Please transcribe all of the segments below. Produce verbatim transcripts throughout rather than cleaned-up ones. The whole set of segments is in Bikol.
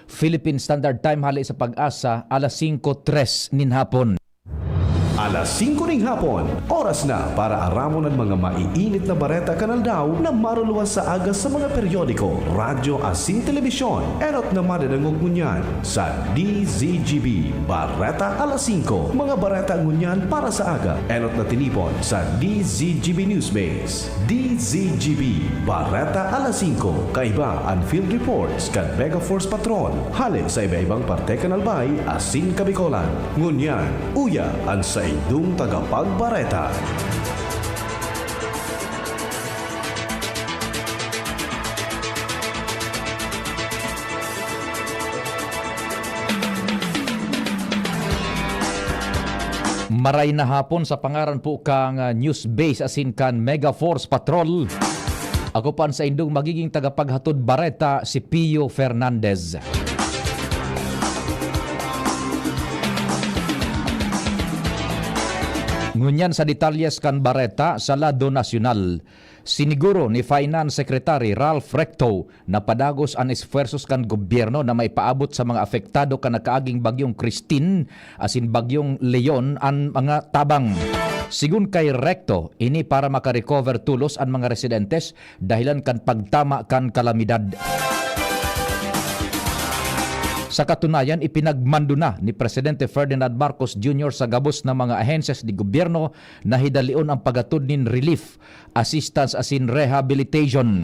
Philippine Standard Time hale sa Pag-asa, alas singko tres nin hapon. Alas singko ning hapon, oras na para aramon an mga maiinit na bareta kan aldaw na maruluwas sa aga sa mga periodiko, radyo asin telebisyon. Enot na madadangog ngunyan sa D Z G B Bareta Alas Singko. Mga bareta ngunyan para sa aga, enot na tinipon sa D Z G B Newsbase. D Z G B Bareta Alas Singko. Kaiba an field reports kan Mega Force Patrol hale sa iba-ibang parte kan Albay asin Kabicolan. Ngunyan, uya an saindong tagapagbareta. Maray na hapon, sa pangaran po kan, ah, News Base asin kan Mega Force Patrol. Ako po an saindong magiging tagapaghatod bareta, si Pio Fernandez. Ngunyan sa detalyes kan bareta sa lado nasyonal. Siniguro ni Finance Secretary Ralph Recto na padagos an esfuersos kan gobyerno na maipaabot sa mga apektado kan nakaaging Bagyong Christine asin Bagyong Leon an mga tabang. Sigon kay Recto, ini para makarecover tolos an mga residentes dahilan kan pagtama kan kalamidad. Sa katunayan, ipinagmando na ni Presidente Ferdinand Marcos Junior sa gabos na mga ahensyas ni gobyerno na hidalion ang paghatod nin relief, assistance asin rehabilitation.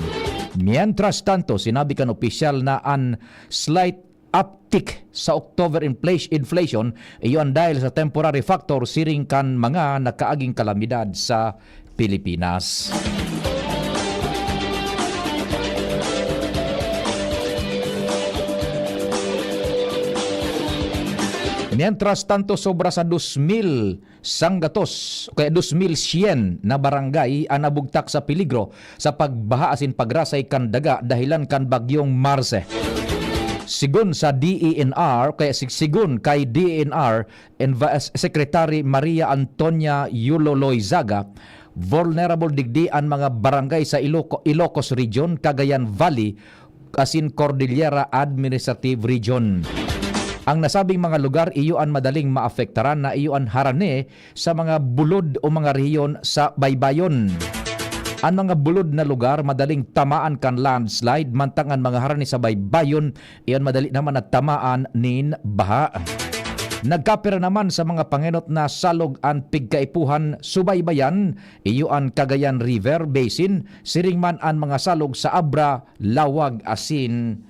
Mientras tanto, sinabi kan opisyal na an slight uptick sa October inflation, inflation iyo an dahil sa temporary factor siring kan mga nakaaging kalamidad sa Pilipinas. Mientras tanto, sobra sa dos mil sanggatos o kaya dos mil syen na barangay an nabugtak sa peligro sa pagbaha asin pagrasay kan daga dahilan kan Bagyong Marce. Sigon sa D E N R, kaya sig-, sigon kay D E N R Envi-, Secretary Maria Antonia Yulo Loizaga, vulnerable digdi an mga barangay sa Iloco-, Ilocos Region, Cagayan Valley, asin Cordillera Administrative Region. Ang nasabing mga lugar iyo an madaling maapektaran na iyo an harani sa mga bulod o mga rehiyon sa baybayon. An mga bulod na lugar madaling tamaan kan landslide, mantang an mga harani sa baybayon iyan madali naman na tamaan nin baha. Nagkapira naman sa mga pangenot na salog an pigkaipuhan subaybayan, iyo an Cagayan River Basin, siring man an mga salog sa Abra, Lawag asin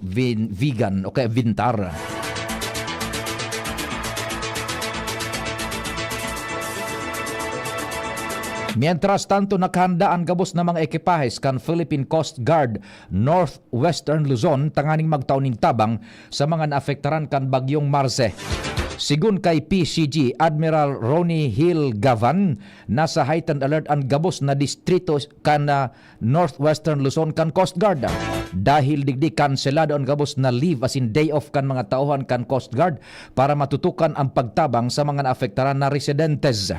Vin-, Vigan o kaya Vintar. Mientras tanto, nakahanda an gabos na mga ekipahes kan Philippine Coast Guard Northwestern Luzon tanganing magtao nin tabang sa mga naapektaran kan Bagyong Marce. Sigon kay P C G Admiral Ronnie Hill Gavan, nasa heightened alert an gabos na distrito kan, ah, Northwestern Luzon kan Coast Guard. Dahil digdi, kanselado an gabos na leave asin day off kan mga tauhan kan Coast Guard para matutukan ang pagtabang sa mga naapektaran na residentes.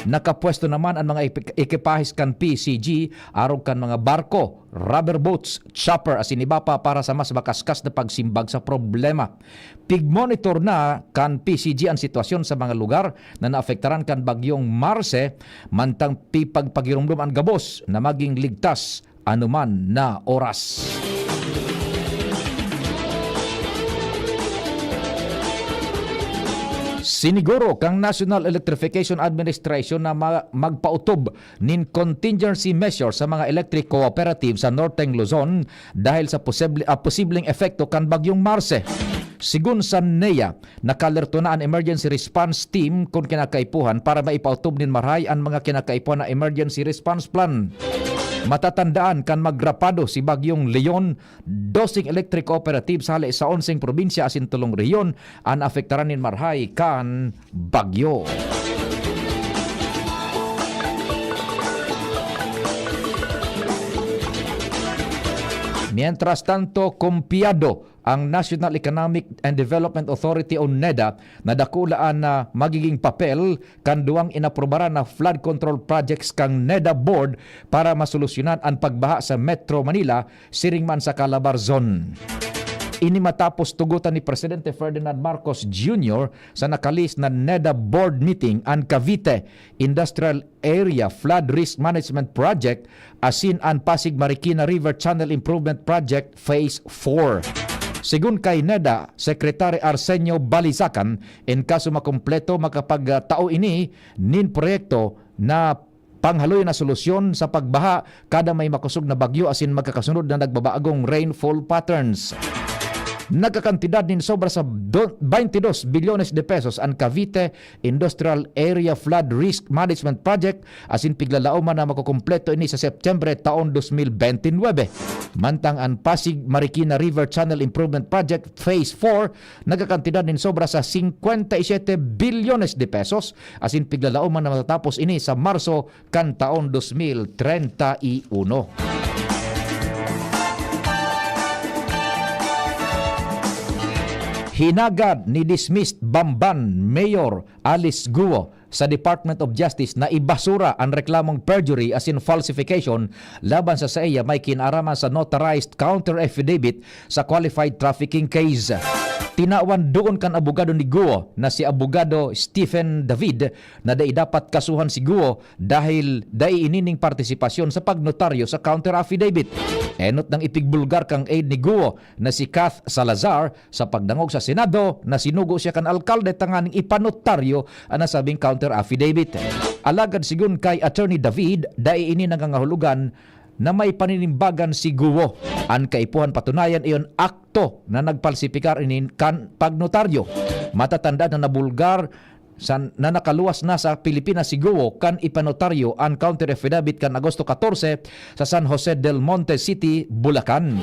Nakapwesto naman an mga epi-, ekipahes kan P C G, arog kan mga barko, rubber boats, chopper asin iba pa para sa mas makaskas na pagsimbag sa problema. Pigmonitor na kan P C G an sitwasyon sa mga lugar na naapektaran kan Bagyong Marce, mantang pipagpagiromdom an gabos na maging ligtas anuman na oras. Siniguro kang National Electrification Administration na ma-, magpautob nin contingency measure sa mga electric cooperative sa Northern Luzon dahil sa posible, ah, posibleng epekto kan Bagyong Marce. Sigon sa NEA, nakalerto na an emergency response team kun kinakaipuhan para maipautob nin marahay an mga kinakaipuhan na emergency response plan. Matatandaan, kan magrapado si Bagyong Leon, doseng electric cooperatives hale sa onseng probinsya asin tolong rehiyon an apektaran nin marahay kan bagyo. Mientras tanto, kumpiyado ang National Economic and Development Authority o NEDA na dakula an, ah, magiging papel kan duwang inaprubaran na flood control projects kan NEDA Board para masolusyonan an pagbaha sa Metro Manila siring man sa Calabarzon. Ini matapos tugotan ni Presidente Ferdinand Marcos Junior sa nakalis na NEDA board meeting an Cavite Industrial Area Flood Risk Management Project asin an Pasig Marikina River Channel Improvement Project Phase four. Segun kay NEDA Secretary Arsenio Balisacan, in kaso makumpleto, makapagtao ini nin proyekto na panghaloy na solusyon sa pagbaha kada may makosog na bagyo asin magkakasunod na nagbabagong rainfall patterns. Nagkakantidad nin sobra sa do-, twenty-two bilyones de pesos an Cavite Industrial Area Flood Risk Management Project asin piglalaoman na makukumpleto ini sa Setyembre taon dos mil benti nuebe. Mantang an Pasig Marikina River Channel Improvement Project Phase four nagkakantidad nin sobra sa singkwenta y siyete bilyones de pesos asin piglalaoman na matatapos ini sa Marso kan taon dos mil treinta y uno. Hinagad ni dismissed Bamban Mayor Alice Guo sa Department of Justice na ibasura an reklamong perjury asin falsification laban sa saiya may kinaraman sa notarized counter affidavit sa qualified trafficking case. Tinawan doon kan abogado ni Guo na si Abogado Stephen David na dai dapat kasuhan si Guo dahil dai ini nin partisipasyon sa pagnotaryo sa counter affidavit. Enot nang ipigbulgar kang aide ni Guo na si Kath Salazar sa pagdangog sa Senado na sinugo siya kan alkalde tanganing ipanotaryo an nasabing counter affidavit. Alagad sigon kay Attorney David, dai ini nangangahulugan na may paninimbagan si Guo. An kaipuhan patunayan iyon akto na nagpalsipikar ini kan pagnotaryo. Matatandaan na nabulgar sa, na nakaluwas na sa Pilipinas si Guo kan ipanotaryo an counter affidavit kan Agosto katorse sa San Jose del Monte City, Bulacan.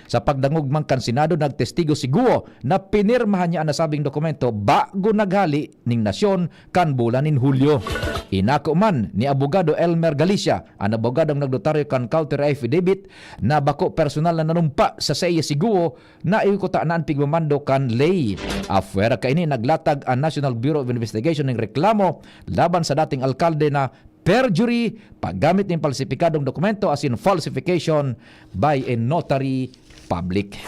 Sa pagdangog man kan Senado, nagtestigo si Guo na pinirmahan niya an nasabing dokumento bago naghali ning nasyon kan bulan nin Hulyo. Inako man ni Abogado Elmer Galicia, an abogadong nagnotaryo kan counter affidavit, na bako personal na nanumpa sa saiya si Guo na iyo kuta na an pigmamando kan ley. Afuera kaini, naglatag an National Bureau of Investigation ning reklamo laban sa dating alkalde na perjury, paggamit nin palsipikadong dokumento asin falsification by a notary public.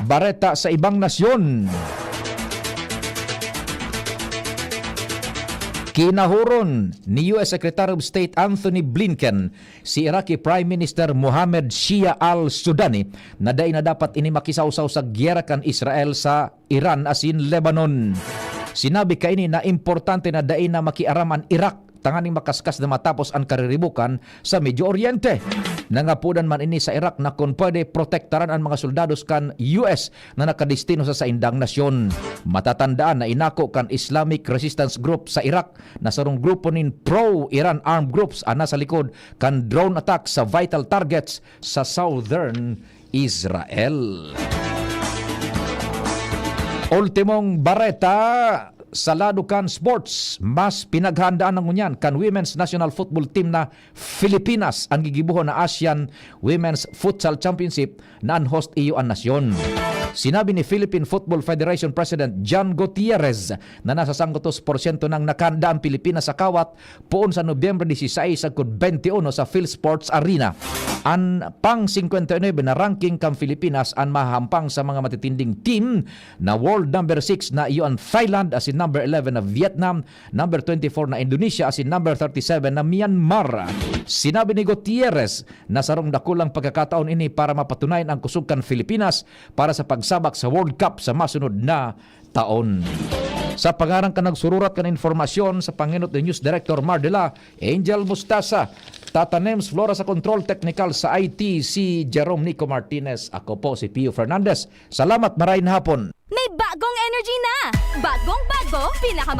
Bareta sa ibang nasyon. Kinahuron ni U S Secretary of State Anthony Blinken si Iraqi Prime Minister Mohammed Shia al-Sudani na dai na dapat ini makisawsaw sa giyera kan Israel sa Iran asin Lebanon. Sinabi kaini na importante na dai na makiaram an Iraq tanganing makaskas na matapos an kariribukan sa Medio Oriente. Nangapodan man ini sa Iraq na kun pwede protektaran an mga soldados kan U S na nakadestino sa saindang nasyon. Matatandaan na inako kan Islamic Resistance Group sa Iraq na sarong grupo nin pro-Iran armed groups an nasa likod kan drone attack sa vital targets sa southern Israel. Ultimong bareta sa lado kan sports, mas pinaghandaan na ngunyan kan Women's National Football Team na Filipinas an gigibohon na Asian Women's Futsal Championship na an host iyo an nasyon. Sinabi ni Philippine Football Federation President John Gutierrez na nasa sangkotos porsyento nang nakahanda an Pilipinas sa kawat poon sa Nobyembre dieciséis sagkod twenty-one sa PhilSports Arena. An pang singkwenta y nuebe na ranking kan Pilipinas an mahahampang sa mga matitinding team na world number six na iyo an Thailand asin number eleven na Vietnam, number twenty-four na Indonesia asin number thirty-seven na Myanmar. Sinabi ni Gutierrez na sarong dakulang pagkakataon ini para mapatunayan ang kusog kan Pilipinas para sa pagsabak sa World Cup sa masunod na taon. Sa pangaran kan nagsururat kan informasyon sa pangenot ni News Director Mardela, Angel Mustasa, Tata Nems Flora sa Control Technical, sa I T si Jerome Nico Martinez. Ako po si Pio Fernandez. Salamat, maray na hapon. May bagong energy na! Bagong bago, pinaka